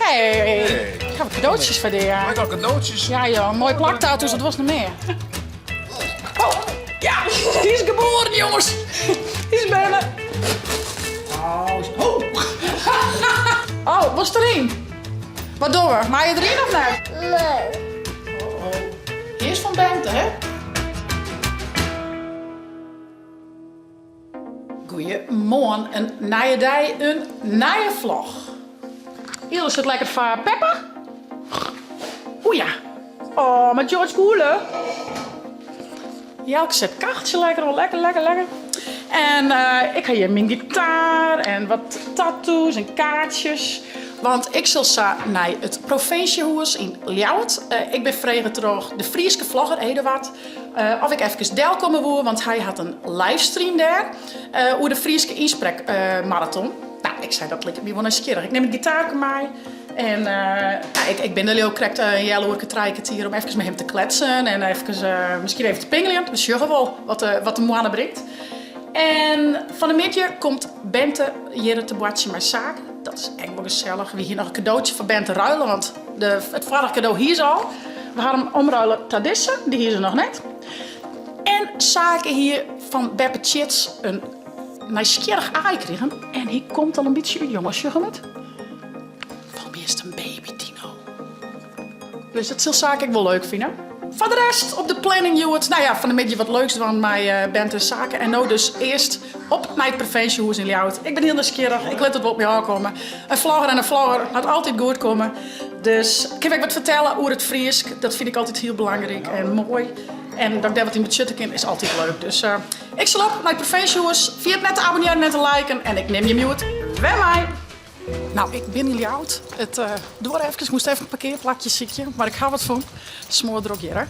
Hey, ik ha kadootsjes foar dy. Ik ha kadootsjes? Ja joh, moai plaktattoos, dat was noch mear. Oh, ja, hy is geboren jongens. Hy is berne. Oh, oh. Oh, watst deryn? Wat dogge we? Mei je deryn of net? Nee. Oh, oh. Hy is fan Bente, hè? Goeiemoarn, in nije dei, in nije vlog. Iele sit lekker foar Peppa. Oeh ja. Oh, mei George Goele. Jelke set kacheltsje lekker oan, lekker, lekker, lekker. En eh, ik ha hjir myn gitaar en wat tattoos en kaartsjes. Want ik sil sa nei it provinsjehûs yn Ljouwert. Eh, ik bin frege troch de Fryske vlogger Eduard Oft ik efkes delkomme woe, want hy hat in livestream dêr oer de Fryske ynsprekmaraton. Nou, ik sei dat liket my wol nijsgjirrich. Ik nim it gitaarke mei en ik bin der leau ik krekt in healoerke, trije kertier om efkes mei him te kletsen en efkes miskien even te pingeljen. We sjogge wol wat de moanne bringt. En fan 'e middei komt Bente hjir te boartsjen mei Sake. Dat is ek wol gesellich. Wy hiene noch in kadootsje foar Bente ruile, want de, it foarige kado hie se al. We ha him omruile ta dizze, dy hie se noch net. En Sake hie fan beppe Tjits in nijsgjirrich aai krigen. En hy komt al in bytsje út, jonges. Sjogge we it? Foar my is it in baby dino. Dus dat sil Sake ek wol leuk fine. Foar de rest op de planning hjoed, nou ja, fan 'e middei wat leuks dwaan mei Bente en Sake. En no dus earst op nei it provinsjehûs yn Ljouwert. Ik bin hiel nijsgjirrich, ik lit it wol op my ôfkomme. In vlogger en in vlogger moat altyd goed komme. Dus kin ik wat fertelle oer it Frysk, dat fyn ik altyd hiel belangryk en moai. En dat ik dêr wat yn betsjutte kin is altyd leuk. Dus ik sil op nei it provinsjehûs. Ferjit net te abonnearjen en te liken en ik nim jim hjoed wer mei. Nou, ik bin yn Ljouwert. It duorre efkes, ik moast even in parkearplakje sykje, mar ik ha wat fûn. Smoardrok hjir, hè.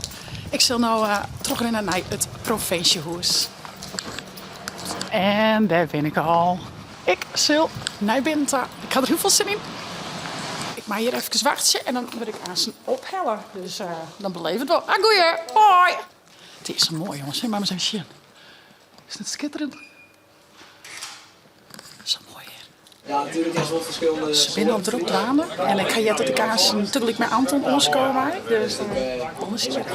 Ik sil no trochrinne nei it provinsjehûs. En dêr bin ik al. Ik sil nei binnen ta. Ik ha der hiel folle sin yn. Ik mei hjir efkes wachtsje en dan wurd ik aansten ophelle. Dus dan beleef it wol. Ah, goeie. Hoi. It is sa moai, jonges. Moat mar ris even sjen. Is it net skitterend? Sa moai hjir. Se binne al drok dwaande en ik ha heard dat ik aansten tagelyk mei Anton oanskowe mei, dus wol nijsgjirrich.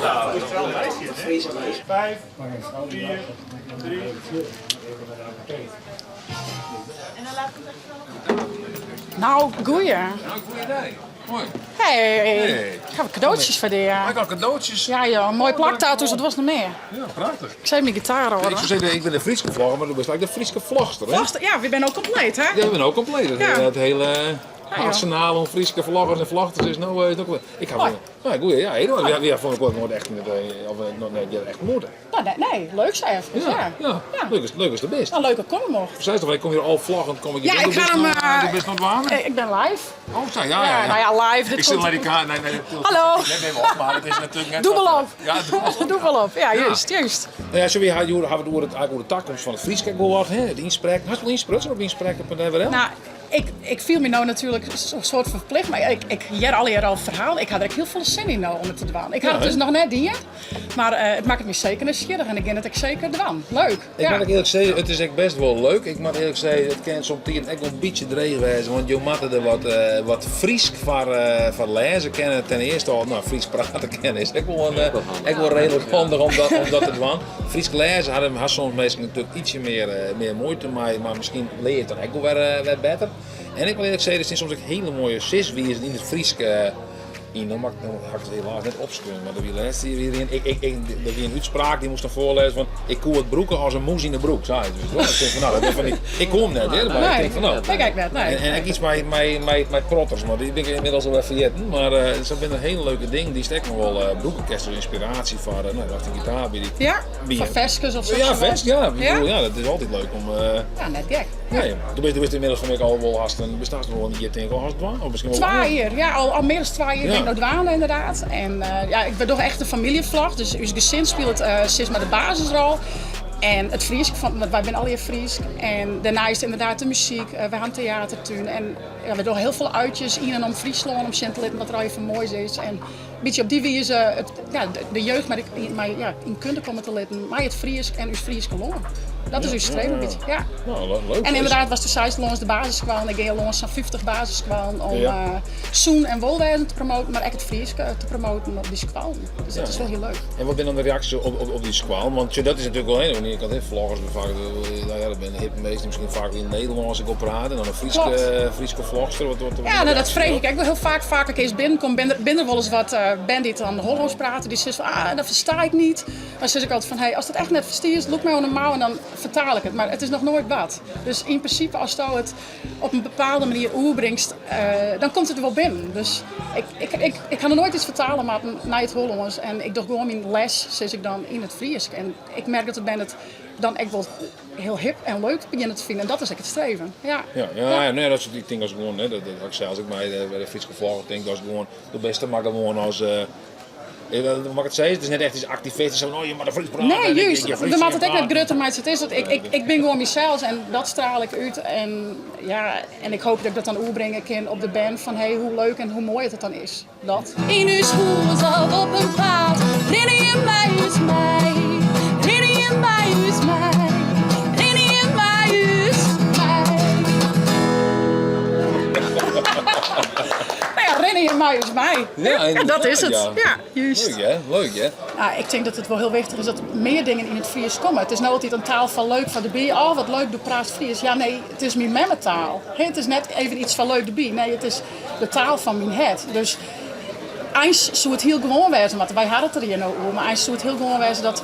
Nou, goeie. Hoi. Hey. Ik ha kadootsjes foar dy. Ik ha kadootsjes. Ja joh, moai plaktattoos, dat was noch mear. Ja, prachtich. Ik sil myn gitaar hâlde. Ik soe sizze, ik bin de Fryske vlogger, mar do bist ek de Fryske vlogster, hè? Vlogster, ja, wy binne no kompleet, hè? Ja, we binne no kompleet. Ja. Het hele arsenaal oan Fryske vloggers en vlogsters is no, is no kompleet. Ik ha, nou, goeie, ja, we we ha fan elkoar noait echt, of noch net echt moete. Nou, nee, nee, leuk sa efkes, ja. Ja, ja. Leuk, leuk as do bist. Nou, leuk dat komme mocht. Seist toch, ik kom hjir al vloggend, kom ik Ja, ik ga hem... Do bist noch dwaande? Ik ben live. Oh, sa, ja, ja. Ja, nou ja, live. Dit ik sil komt... nei dy kaart, nee, nee, Hallo. Net even op, mar it is natuerlik net... Dûbel op. Ja, dûbel op. Dûbel op, ja, juist, juist. Nou ja, we ha hjoed hawwe it oer it, oer de takomst fan it Frysk ek wol wat, hè, it ynsprekken. Hast wol ynsprutsen op ynsprekken op NWL? Nou, ik, ik fiel my no natuerlik in soart ferplicht, mar ik, ik hear allegear al ferhalen. Ik ha der ek hiel folle sin yn no om it te dwaan. Ik ha it dus noch net dien, mar it makket my seker nijsgjirrich en ik gean it ek seker dwaan. Leuk. Ik moat ek earlik sizze, it is ek bêst wol leuk. Ik moat earlik sizze, it kin somtiden ek wol in bytsje dreech wêze, want jo moatte der wat, wat Frysk foar, foar lêze kinne. Ten earste al, no, Frysk prate kinne is ek wol, in, ek wol reedlik handich om dat, om dat te dwaan. Frysk lêze ha, ha soms minsken natuerlik ietsje mear, mear muoite mei, mar miskien lear je it dan ek wol wer, wer better. En ik wol earlik sizze, der stean soms ek hiele moaie siswizen yn it Frysk yn. No, no ha ik it helaas net opskreaun, mar der wie lêst jier wie der ien, ik, ik, ik, der wie in útspraak, dy moast dan foarlêze fan ik koe it brûke as in mûs yn 'e broek, sei it. Dus ik tink fan no, dat is fan dy, ik koe him net hear, mar ik tink fan no. Ik ek net, nee. En, en ek iets mei, mei, mei, mei protters, mar dy bin ik ynmiddels alwer ferjitten. Mar sa binne der hiele leuke dingen dy'tst ek noch wol brûke kinst as ynspiraasje foar, no, wacht, de gitaar by dy. Ja, foar ferskes of Ja, vers, ja. Ja? ja, dat is altyd leuk om. Ja, net gek. Nee, do bist, do bist ynmiddels fan my al wol hast in, bist hast wol in jier tink ik al hast dwaande, of miskien wol Twa langer. jier, ja, al, al mear as twa jier Ja. bin ik no dwaande inderdaad. En ja, ik doch echt de famyljevlog, dus ús gesin spilet sis mar de basisrol. En it Frysk, want wy binne allegear Frysk. En dêrneist inderdaad de muzyk, wy ha in teatertún en ja, we dogge hiel folle uitjes yn en om Fryslân om sjen te litten wat der allegear foar moais is. En in bytsje op dy wize it, ja, de jeugd mei, ja, yn kunde komme te litten mei it Frysk en ús Fryske lân. Dat is ús streven in bytsje. Ja. Nou, leuk. En ynderdaad, watsto seist lâns de basisskoallen. Ik gean lâns sa'n 50 basisskoallen om sûn en wolwêzen te promoten, mar ek it Frysk te promoten op dy skoallen. Dus dat is wol hiel leuk. En wat binne dan de reaksjes op dy skoallen? Want dat is natuerlik wol hiel, oan de iene kant, hè, vloggers faak, nou ja, dat binne hippe minsken dy't miskien faak yn it Nederlânsk ek wol prate en dan in Fryske, Fryske vlogster. Wat, wat, Ja, no, dat freegje ik ek wol hiel faak. Faak as ik earst binnenkom, binne der, binne der wolris wat bern dy't dan Hollânsk prate, dy sizze fan, ah, dat fersta ik niet. Dan sis ik altyd fan, hey, ast it echt net ferstiest, lûk my oan de mou en dan fertaal ik it. Mar it is noch noait bard. Dus yn prinsipe, asto it op in bepaalde manier oerbringst, dan komt it der wol binnen. Dus ik, ik, ik, ik ha noch noait iets fertale moatten nei it Hollânsk en ik doch gewoan myn les, sis ik dan, yn it Frysk. En ik merk dat de bern it dan ek wol hiel hip en leuk begjinne te finen. En dat is ek it streven. Ja. Ja, ja, ja. Nee, dat is, ik tink as gewoan, hè, dat, dat ha ik sels ek mei de, by de Fryske vlogger, tink as gewoan, do bist der mar gewoan as, Mag ik it sizze? It is net echt iets aktivistysk, fan, oh, je moatte Frysk prate. Nee, juist. We moatte it ek net grutter meitsje. It is dat ik, ik, ik bin gewoan mysels en dat straal ik út. En, ja, en ik hoopje dat ik dat dan oerbringe kin op de bern fan hey, hoe leuk en hoe moai it it dan is. Dat. Yn ús hûs of op 'en paad, rinne jim mei ús mei. Rinne jim mei ús mei. Rinne jim mei ús mei. Nou ja, rinne jim mei ús mei. Ja, Ja, dat is it. Ja. Ja, juist. Leuk hè, leuk hè. Nou, ik tink dat it wol hiel wichtich is dat mear dingen yn it Frysk komme. It is no altyd in taal fan leuk foar derby. Oh, wat leuk, do praatst Frysk. Ja, nee, it is myn memmetaal. Hè, it is net even iets foar leuk derby. Nee, it is de taal fan myn hert. Dus eins soe it hiel gewoan wêze moatte. Wy hawwe it der hjir no oer, mar eins soe it hiel gewoan wêze dat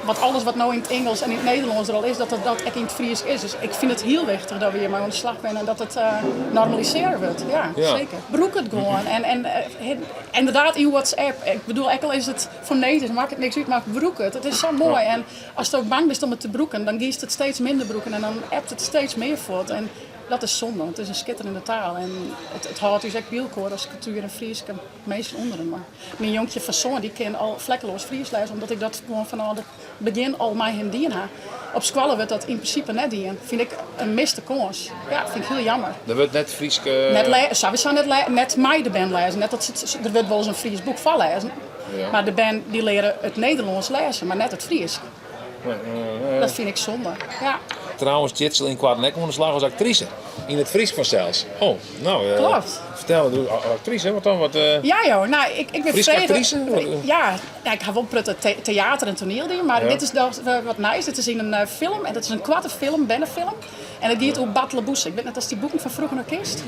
wat alles wat no yn it Ingelsk en yn it Nederlânsk der al is, dat dat, dat ek yn it Frysk is. Dus ik fyn it hiel wichtich dat we hjirmei oan de slach binne en dat it normalisearre wurdt. Ja, Ja. seker. Brûk it gewoan. En, en inderdaad, yn WhatsApp. Ik bedoel, ek al is it fonetysk, makket niks út, mar brûk it. It is sa moai. En asto bang bist om it te brûken, dan giest it steeds minder brûken en dan ebt it steeds mear fuort. En dat is sonde, want it is in skitterende taal en it, it hâldt ús ek by elkoar as kultuer en Fryske minsken ûnderinoar. Myn jonkje fan sân dy kin al vlekkeloos Frysk lêze, omdat ik dat gewoan fanôf it begjin al mei him dien ha. Op skoalle wurdt dat yn prinsipe net dien. Fyn ik in miste kâns. Ja, fyn ik hiel jammer. Der wurdt net Frysk. Net lê, sawiesa net, lê, net mei de bern lêzen. Net dat se, der wurdt wolris in Frysk boek foarlêzen, Ja. mar de bern dy leare it Nederlânsk lêze, mar net it Frysk. Dat fyn ik sonde, ja. Trouwens, Tjitske sil ynkoarten ek oan de slach as aktrise. Yn it Frysk fansels. Oh, no. Klopt. Fertel, aktrise, wat dan? Wat, Ja joh, no, ik, ik bin Fryske frege. aktrise? Wat, Ja, ja, ik ha wol in protte teater en toaniel dien, mar Ja. dit is dan wat nijs. Dit is yn in film en dat is in koarte film, bernefilm. En it giet oer Bartele Bûse. Ik wit net oftst dy boeken fan froeger noch kinst.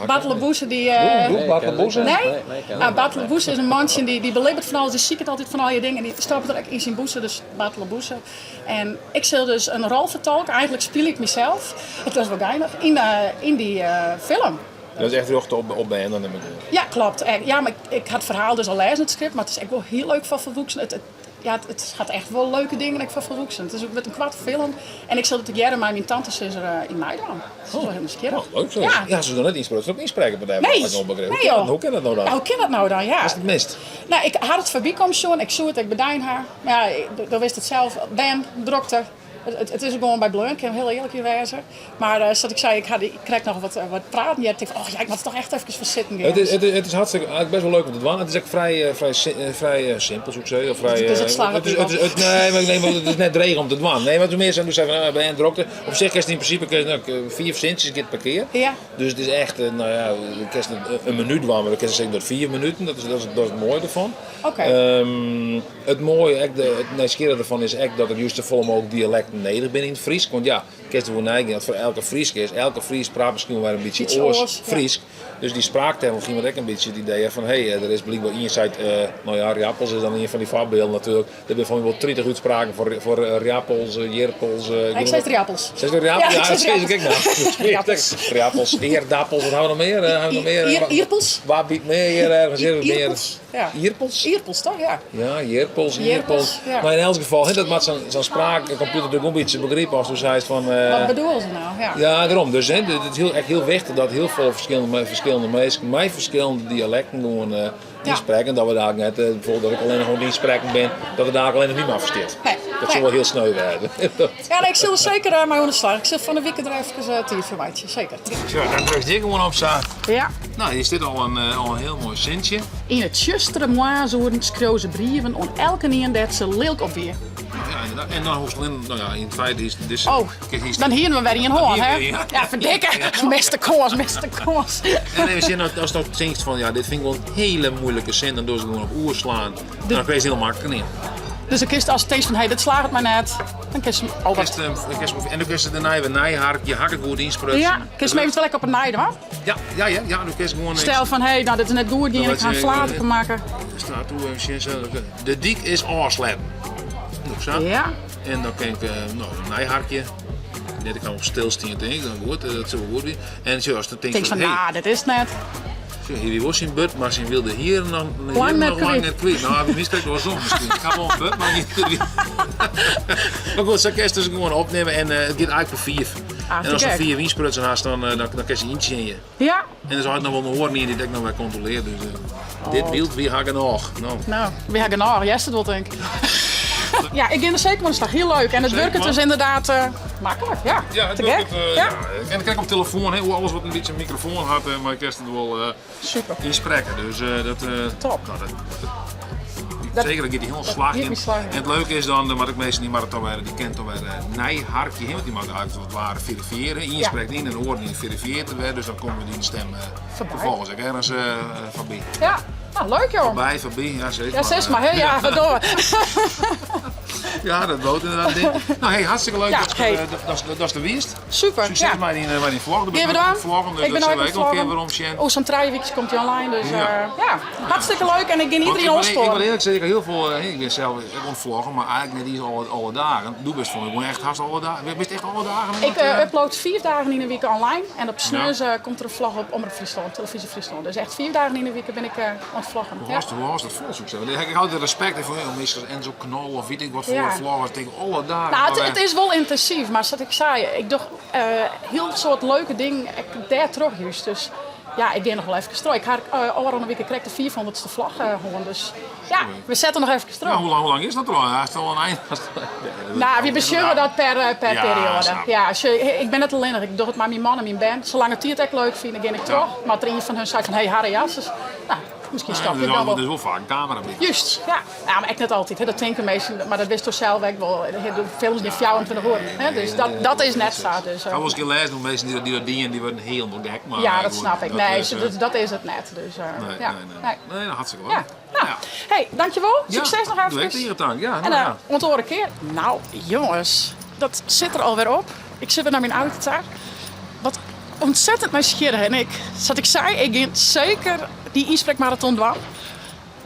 Bartele Bûse dy... Doe, Bartele Bûse? Nee? Ah, Bartele Bûse is in mantsje dy, dy belibbet fan alles, dy siket altyd fan allegear dingen en dy stoppet er ek yn syn bûse, dus Bartele Bûse. En ik sil dus in rol fertolke, eigentlik spylje ik mysels, dat is wol geinich, yn, yn dy film. Dat is echt rjochte op, op bern dan nim ik oan. Ja, klopt. Ja, mar ik, ik ha it ferhaal dus al lêzen, it skript, mar it is ek wol hiel leuk foar folwoeksenen. It, it, ja, it hat echt wol leuke dingen ek foar folwoeksenen. It is wurdt in koarte film en ik sil der tegearre mei myn tantesizzer yn meidwaan. Dat is wol hiel nijsgjirrich. Oh, leuk zo. Ja. Ja, se dogge net ynsprutsen op ynsprekken, maar Nee. dat ik begrepen. Nee, joh. Hoe kin dat no dan? Ja, hoe kin dat no dan? Ja. Hast it mist? No, ik ha it foarby kommen sjoen, ik soe it ek bedein ha. Mar ja, do witst it sels, bern, drokte. It is der gewoan by bleaun, kin hiel earlik yn wêze. Mar sa't ik sei, ik ha krekt noch wat, wat praten heard. Ik tink, oh ja, ik moat der toch echt efkes foar sitten gean. It is, it is, it is hartstikke, eigenlijk best wel leuk om te dwaan. It is ek frij, eh, frij, eh, frij simpel, soe ik sizze. Of frij, Dus it slagget it is, it is, it, nee, maar, nee, maar it is net dreech om te dwaan. Nee, want meer zijn, dus van, uh, ben drokte. Op sich kinst yn prinsipe kinst, no, fiif sintsjes giet per kear. Ja. Dus it is echt, no ja, do kinst in minút dwaan, mar do kinst seker dat fiif minuten. Dat is, dat is, dat is it moaie derfan. Oké. It moaie, ek de, it nijsgjirrige derfan is ek dat der just safolle mooglik dialekten nedich binne yn it Frysk. Want ja, kinst der wol neigean dat foar elke Frysk is. Elke Fries praat miskien wol wer in bytsje Bytsje oars oars, ja. Frysk. Dus dy spraaktechnology moat ek in bytsje it idee ha fan hé, der is blykber ien seit, no ja, riappels is dan ien fan dy foarbylden natuerlik. Der binne foar my wol 30 útspraken foar, foar riappels, jirpels. Ik sis riappels. Sis do riappels? Ja, Ja, ik dat sis sis ik ek noch. Riappels. Riappels, eardappels, wat ha we noch mear? Ha we noch mear? Ierpels. Wa byt mear hjir ergens? Hjir mear? Ierpels. Ja. Ierpels? Ierpels, toch? Ja. Ja, jirpels, Jirpels, ierpels. ja. Mar yn elts gefal, hè, dat moat sa'n sa'n spraakkompjûter natuerlik wol in bytsje begripe as do seist fan. Wat bedoele se no? Ja. Ja, dêrom. Dus hè, it is hiel, echt hiel wichtich dat hiel folle ferskillende, ferskillende minsken mei ferskillende dialekten gewoan uh, ynsprekken. Dat we dalik net, uh, bijvoorbeeld dat ik allinnich oan it ynsprekken bin, dat er dalik allinnich my mar ferstiet. Nee. Dat soe Nee. wol hiel sneu wêze. Ja, nee, ik sil der seker mei oan de slach. Ik sil fan 'e wike der efkes tiid foar meitsje, seker. Zo, dan drukst hjir gewoan op sa. Ja. No, hjir stiet al in, al in hiel moai sintsje. Yn 'e tsjustere moarnsoeren skreau se brieven oan elkenien dêr't se lilk op wie. Ja, inderdaad. En dan hoechst allinnich, no ja, yn feite is dizze. Oh, dan hienen we wer ien hân, hè? Ja, ferdikke. Miste kâns, miste kâns. En even sjen, ast no tinkst fan, ja, dit fyn ik wol in hiele moeilike sin, dan dochst gewoan op oerslaan. Dan kinst hiel maklik neam. Dus dan kinst ast tinkst fan, hé, dit slaget my net, dan kinst him, oh, wat. Kinst, en dan kinst dêrnei wer neiharkje, je ha ik it goed ynsprutsen. Ja, kinst him eventueel ek op 'e nij dwaan. Ja, ja, ja, ja, dan kinst gewoan. Stel fan, hé, nou, dit is net goed gien, ik ha in flaterke makke. Staat toe even sjen, de dyk is ôfsletten. No, sa. Ja. En dan kin ik, no, neiharkje. Net, ik ha op stilstean tink ik, dan goed, dat sil wol goed wie. En sjoch, ast dan tinkst Tinkst fan, nah, dit is it net. Sjoch, hy wie wol syn burd, mar syn wylde hierren noch, Lang net noch lang kwyt. net kwyt. No, by my krekt oarsom miskien. Ik ha wol in burd, mar gjin. Mar goed, sa kinst dus gewoan opnimme en it giet eigentlik foar fiif. Ah, En te ast der gek. fiif ynsprutsen hast, dan, dan, dan kinst se yntsjinje. Ja. En der is altyd noch wol in oaren ien dy't ek noch wer kontrolearret. Dus dit byld, wy ha genôch. No. No, wy ha genôch. Hearst it wol, tink. Ja, ik gean der seker mei oan de slach. Hiel leuk. En it wurket dus ynderdaad maklik. Ja, Ja, it te gek. wurket, Ja. ja. En krekt op telefoan, hè, hoe alles wat in bytsje in mikrofoan hat, mar kinst it wol Super. ynsprekke. Dus dat. Top. No, dat, dat, Dat- seker, dat giet dy hiel dat slagjen. giet my slagjen. En it leuke is dan, wat ik minsken dy moatte dan wer, dy kinne dan wer neiharkje, hè, want dy moatte eigentlik wat ware ferifiearje. Ien Ja. sprekt yn en de oaren dy ferifiearret it wer, dus dan komme dyn stem Foarby. ferfolgens ek ergens foarby. Ja, nou leuk joh. Foarby, foarby, ja sis Ja, mar. sis mar, hè? Ja, verdomme. Ja, dat bliuwt ynderdaad ding. Nou, hey, hartstikke leuk Ja, dat hey. datst der wiest. Super, Sukses ja. mei dyn, mei dyn vlog. Gean we dwaan. Vloggen, dus Ik ben dat ook sille we ek aan noch het in kear vloggen. werom sjen. Oh, zo'n 3 wykjes komt hij online, dus Ja. ja. Hartstikke leuk en ik gean Want iedereen ik moet oansporen. eerlijk zeggen, ik heb hiel folle, ik bin sels ek oan it vloggen, mar eigentlik net iens alle, alle dagen. Doe bist fan, ik wol echt hast alle dagen. Bist echt alle dagen? Ik upload 5 dagen yn 'e wike online en op sneons komt der in vlog op Omrop Fryslân, Televyzje Fryslân. Dus echt 5 dagen yn 'e wike bin ik oan it vloggen. Hoe Ja. hâldst hoe hâldst dat fol, soe ik sizze? Ik hâld der respekt foar, minsken as Enzo Knol of wit ik wat foar Ja. vloggers, tink alle dagen. Nou, maar it is wol yntinsyf, mar sa't ik sei, ik doch hiel soad leuke dingen ek dêrtroch júst. Dus ja, ik gean noch wol efkes troch. Ik ha ôfrûne wike krekt de fiifhûndertste vlog hân, dus ja, we sette noch efkes troch. Nou, hoe lang, hoe lang is dat al? Hast al in ein? Nou, we besjogge dat per, per Ja, perioade. snap. Ja, sjoch, ik bin net allinnich, ik doch it mei myn man en myn bern. Salang't dy it ek leuk fine, gean ik troch. Mar as der ien fan hun seit fan hey Harry Jasses, nou, miskien stopje ik dan wol. Der is wol faak in kamera by. Júst, ja. Ja, mar ek net altyd, hè. Dat tinke minsken, mar dat witsto sels ek wol. De films gean 24 oeren, hè. Dus dat, dat is net sa. Dus, Ik ha wolris in kear lêzen oer minsken dy't dat, dy't dat dienen, dy wurde hielendal gek. Mar ja, dat goed, snap ik. dat Nee, is, dat, dat is it net. Dus, Nee, ja. nee, nee. Nee. Nee, nou, hartstikke leuk. Ja. Nou, hey, dankjewol. Ja, Sukses noch Doe ek efkes. tige tank. Ja, En nou, ja. oant de oare kear. Nou, jonges, dat sit der alwer op. Ik sit wer nei myn auto ta. Wat ontzettend nijsgjirrich. En ik, sa't ik sei, ik gean seker dy ynsprekmaraton dwaan.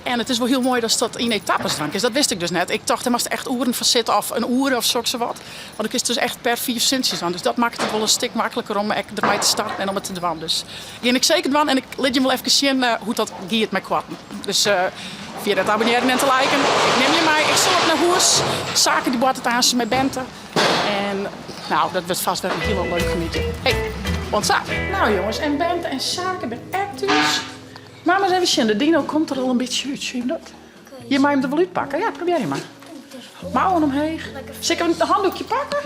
En it is wol hiel moai datst dat yn etappes dwaan kinst. Dat wist ik dus net. Ik tocht, dêr moatst echt oeren foar sitte of in oere of soksawat. Mar do kinst dus echt per fiif sintsjes dwaan. Dus dat makket it wol in stik makliker om ek dermei te starten en om it te dwaan. Dus gean ik seker dwaan en ik lit jim wol efkes sjen hoe't dat giet mei koarten. Dus ferjit net te abonnearjen en te liken. Ik nim jim mei. Ik sil op nei hûs. Sake dy boartet aanst mei Bente. En nou, dat wurdt fêst wer in hiele leuke middei. Hey, oant sa. Nou jonges, en Bente en Sake binne ek thús. Mar ris even sjen, de dino komt der al in bytsje út, sjoch jim dat? Je meie him der wol útpakke, ja, probearje mar. Mouwen omheech. Sil ik in handoekje pakke?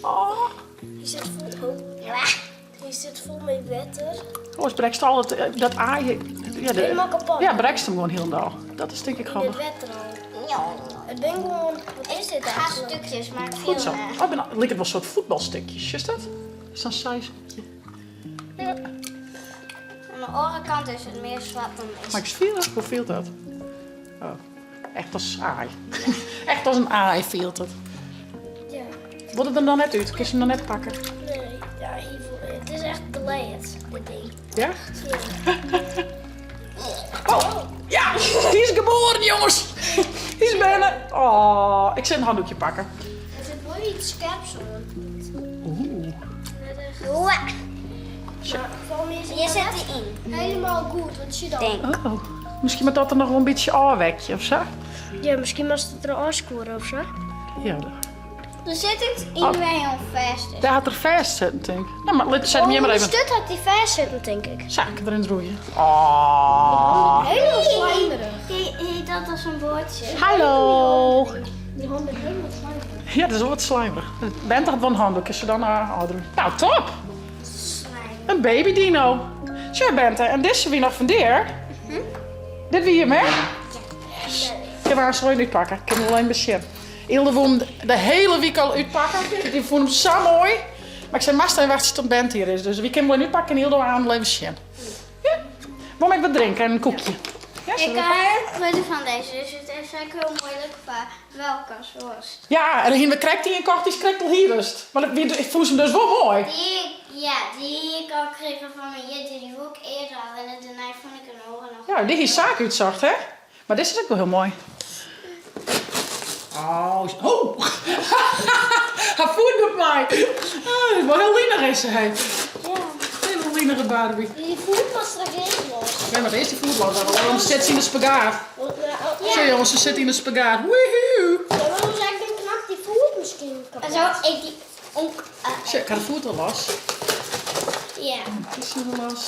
Oh. Hy sit fol, hy sit fol mei wetter. Oars brekst al it, eh, dat aai. Ja, de, Helemaal kapot. Ja, brekst him gewoan hielendal. Dat is tink ik Yn it handich. wetter al. It bin gewoan, wat is dit Ga eigenlijk? stukjes, maar ik Goed zo. viel, Oh, het liket wol in soart fuotbalstikjes, sjochst dat? Sa'n size. Ja. Aan de oare kant is it mear swart dan is. Mei ik fiele? Hoe fielt dat? Oh, echt as aai. Echt as in aai fielt it. Ja. Wurdt it der dan net út? Kinst him dan net pakke? Nee, ja, it is echt glêd, dit ding. Ja? Ja. Oh, ja! Hy is geboren, jonges! Hy is berne. Oh, ik sil in handoekje pakke. Der sit wol iets skerps oan. Oeh. Je zit erin. Helemaal goed, wat zie je dan? Denk. Oh, miskien moat dat der noch wol in bytsje ôfwekje of sa? Ja, miskien moatst it der ôfskuorre of sa. Ja. Der sit iets yn wêr hy oan fêst is. Dêr hat er fêst sitten, tink. Nou, mar lit, set him hjir mar Oh, even. sturt hat hy fêst sitten, tink ik. Sa, ik der yn it roeien. Oh. Helemaal slijmerig. Heet dat as in boatsje? Hallo. Die handen helemaal slijmerig. Ja, dat is wol wat slijmerig. Bente hat wol in handdoek, kin se dan ôfdrûgje. Nou, top! In baby dino. Sjoch Bente, en dizze wie noch fan dy. Dit wie him, hè? Kin we aanst even útpakke. Kin wol even besjen. Ylde woe him de hiele wike al útpakke. Dy fûn him sa moai. Mar ik sei, moatst even wachtsje tot Bent hjir is. Dus wy kinne wol even útpakke en Ylde aanst wol even sjen. Ja. Wol ek wat drinke en in koekje? Ja, ik ha heel grutte fan dizze, dus it is ek hiel muoilik foar welke soart. Ja, en dan hiene we krekt ien kocht dy'tst krekt al hiest. Mar dat fûnst him dus wol moai. Dy, ja, dy hie ik al krigen fan myn jierdei, dy woe ik earder al en dêrnei fûn ik in oare noch. Ja, dy hie saak útsocht, hè? Mar dizze is ek wol hiel moai. Oh, oh. Har foet docht mei. Oh, dit is wol hiel linich is se, hè. Ja. Hiele linige Barbie. Dy foet moat straks earst los. Ja, moat earst dy foet los, want dan sit se yn de spagaat. Ja. Sjoch jonges, se sit yn de spagaat. Woehoe. Ja, maar dan dan knapt die voet misschien kapot. En zo, ik die onk. Sjoch, ik ha de foet al los. Ja. Is sy al los?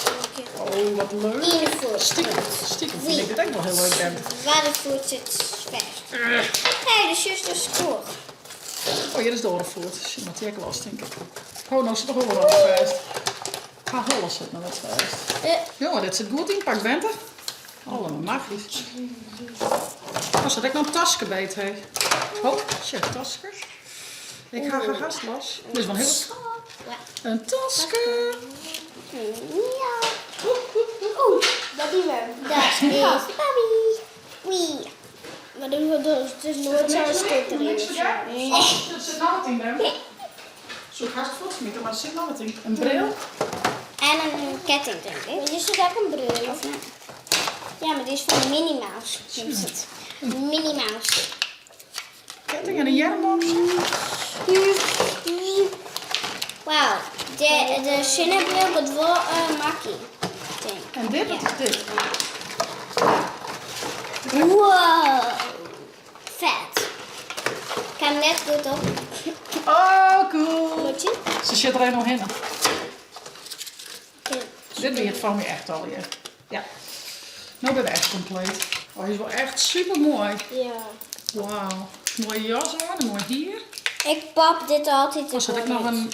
Oh, wat leuk. Yn de voet. Stiekem, stiekem fyn ik dit ek wol hiel leuk, Bent. Waar de voet sit fêst. Hé, de zuster skoech. Oh, hjir is de oare foet. Sy moat dy ek los, tink ik. Oh, no sit noch wol wat fêst. Har holle sit noch wat fêst. Jonge, dit sit goed ynpakt, Bente. Allemachties. Oh, sit ek noch in taske by it, hé. Oh, sjoch, taske. Ik ha har hast los. Dit is wol in hiele... In taske. Ja. Oeh, dat die mem. Dat is Barbie. Wee. Maar dat is noait zo'n stuk erin. Nee. Der sit noch wat yn, mem. Soe ik hast fuortsmite, mar der sit noch wat yn. In bril. En in ketting, denk ik. Maar hier zit ook een bril. Of net? Ja, maar die is van Minnie Mouse. Noemt het. Minnie Mouse. Ketting en in earmbân. Wauw, de, de sinnebril wordt wol uh, makkie. Denk. En dit, wat is dit? Wow, vet. Ik heb hem net goed op. Oh, cool. Wat je? Se sit der even omhinne. Dit wie it foar my echt allegear. Ja. No binne we echt kompleet. Oh, hy is wol echt super moai. Ja. Wauw. Moaie jas oan en moai hier. Ik pap dit altyd. Oh, sit ek noch in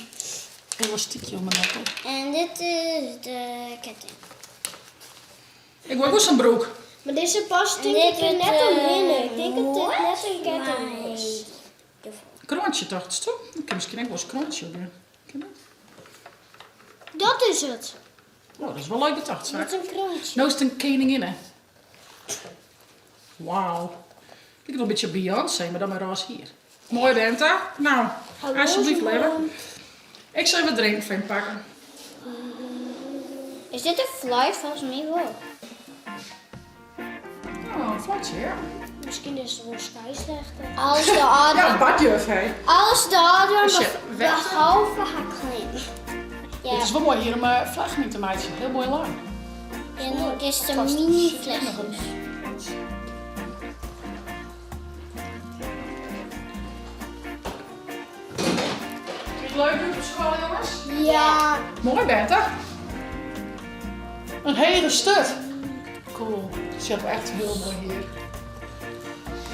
elastykje om 'e nekke. En dit is de ketting. Ik wol ek wol sa'n broek. Maar deze past denk Dit ik er net wordt, omheen. eh, Ik denk dat dit net een ketting is. Kroantsje tochtst toch? Ik kin miskien ek wol ris kroantsje op dwaan. Kin dat? Dat is it. Oh, dat is wol leuk betocht, Met Saak. een kroontje. No is it in keninginne. Wauw. Liket wol in bytsje op Beyoncé, mar dan mei rôze hier. Moai, Bente. Nou, alsjeblieft, leave. Ik sil even wat drinken foar jim pakke. Is dit in fluit? Folgens my wol. Oh, in fluitsje, ja. Miskien is it wol skeidsrechter. Alles de âlden. Ja, badjuf, hè. Alles de âlden, Sjoch, behalve har klean. It is wol moai hjir om flechten yn te meitsjen. Hiel moai lang. Ja, dit is de mini flechtjes. Is it leuk op skoalle, jonges? Ja. Moai, Bente. In hege sturt. Cool. Sjocht wol echt hiel moai hier.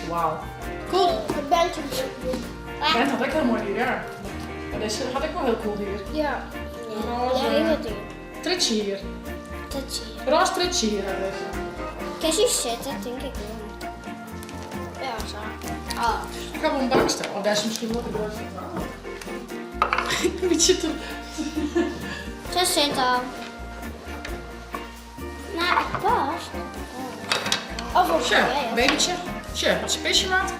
Wauw. Cool. Het bandje. Bente hat ek hiel moai hier, ja. Maar dizze hat ek wol hiel cool hier. Ja. Rôze. Ja, hiel duur. Tritsje hier. Tritsje hier. Rôze tritsje hier hat dizze. Kin sy sitte, tink ik wol. Ja, sa. Oh. Ik ha wol in bankstel. Of dêr is miskien wol te grut foar. Een bytsje te. Se sit al. Nou, it past. Of op Sjoch, babytsje. Sjoch, as se pisje moat.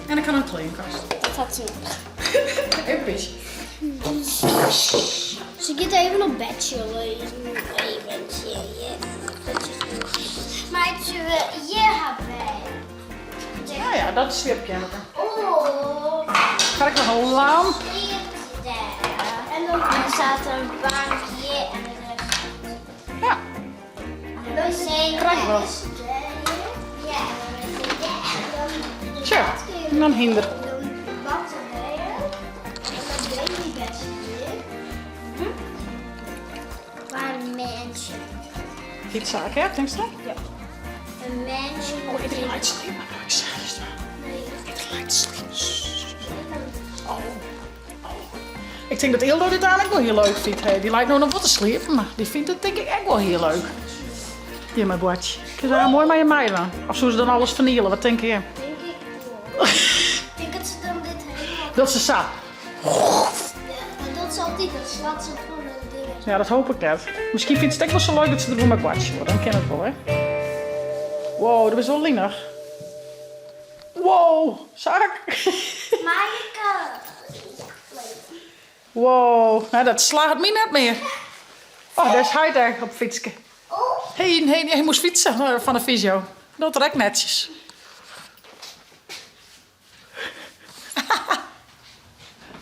En ik ha in kleankast. Dat hat se noch. Even pisje. Ze giet even op bedsje lizzen. Eventje, ja. Meitsje we hjir har bêd. Ja, ja, dat sliepkeamer. Oh. Ga ik noch in lamp. Sliept dêr. En dan En er staat een bank hier en de rest. Ja. En de wc Krijg wat. Ja, en de wc dêr. Tja, en dan hynder. Dan de batterijen. En dan babybedje hier. Waar een mensje. Giet saak, hè? Tinkst do? Ja. Een mensje. Oh, iedereen leit te sliepen. Nou, ik serieus dwaan. Iedereen leit te sliepen. Oh. Oh. Ik tink dat Ildo dit ek wol hiel leuk fynt. Dy leit no noch wol te sliepen, mar dy fynt it tink ik ek wol hiel leuk. Hjir mei boartsje. Kin se moai mei je meidwaan. Of soe se dan alles ferniele? Wat tinke jim? Dat se sa. Ja, dat is altyd, dat slacht ze troch de dingen. Ja, dat hoop ik net. Miskien fynt se it ek wol sa leuk dat se der wol mei boartsje wol. Dan kin it wol, hè? Wow, dat is wol linich. Wow, Saak. Maaike. Ja, leuk. Wow, nou dat slagget my net mear. Oh, dêr is heit ek op fytske. Hey, hey, hy moast fytse fan de fysio. Docht er ek netsjes.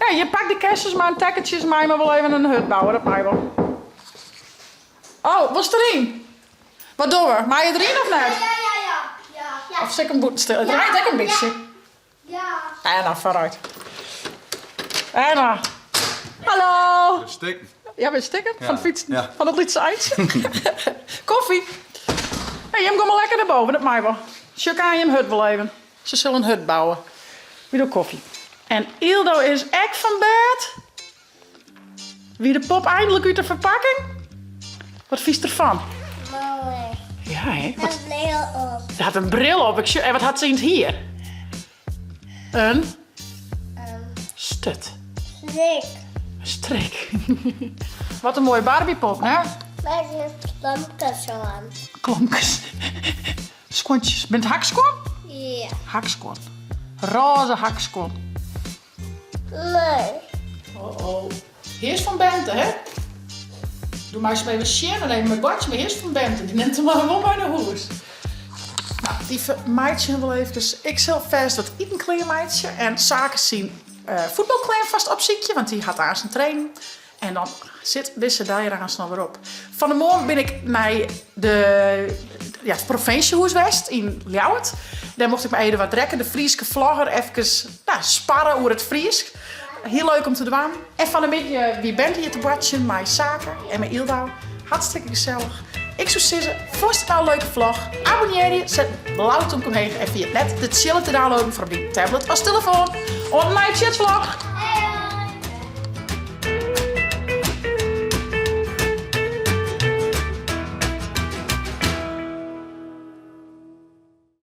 Ja, je pak de kessens maar en tekkertjes mei maar wol even in hut bouwe, dat mei wol. Oh, wolst deryn? Wat dogge we? Mei je deryn of net? Ja, ja, ja. Ja. Of sil ik him bûten stelle? It reint ek in bytsje. Ja. En dan foarút. En dan. Hallo. Stikken. Ja, we stikken van het fietsen. Ja. Van het lytse eintsje. Koffie. Hey, jim kom mar lekker nei boven, dat mei wol. Sjoch aan jim hut wol even. Se sille in hut bouwe. Wy dogge koffie. En Ildo is ek fan bêd. Wie de pop eindelijk út de ferpakking? Wat fynst derfan? Moai. Ja, hè? Hat in bril op. Se hat in bril op. Ik sjoch, en wat hat se yn it hier? In sturt. Strik. In strik. Wat in moaie Barbiepop, hè? Mei klompkes oan. Klompkes. Skuontsjes. Binne it hakskuon? Ja. Hakskuon. Rôze hakskuon. Nee. Oh oh. Hearst fan Bente, hè? Doe meist even sjen en even mei boartsje, mar hearst fan Bente. Dy nimt him mar wol mei nei hûs. Nou, dy fermeitsje him wol efkes. Ik sil fêst wat iten klearmeitsje en Sake syn fuotbalklean fêst opsykje, want dy hat aanst in training. En dan sit dizze dei der aanst alwer op. Fan 'e moarn bin ik nei de, ja, it provinsjehûs west yn Ljouwert. Dêr mocht ik mei Eduard Rekker, de Fryske vlogger, efkes nou, sparre oer it Frysk. Hiel leuk om te dwaan. En fan 'e middei wie Bente hjir te boartsjen mei Sake en mei Ildau. Hartstikke gesellich. Ik soe sizze, fûnst it no in leuke vlog? Abonnearje, set in blau tomke omheech en ferjit net de tsjille te downloaden foar op dyn tablet as telefoan. Oant in nije Tsjitsvlog!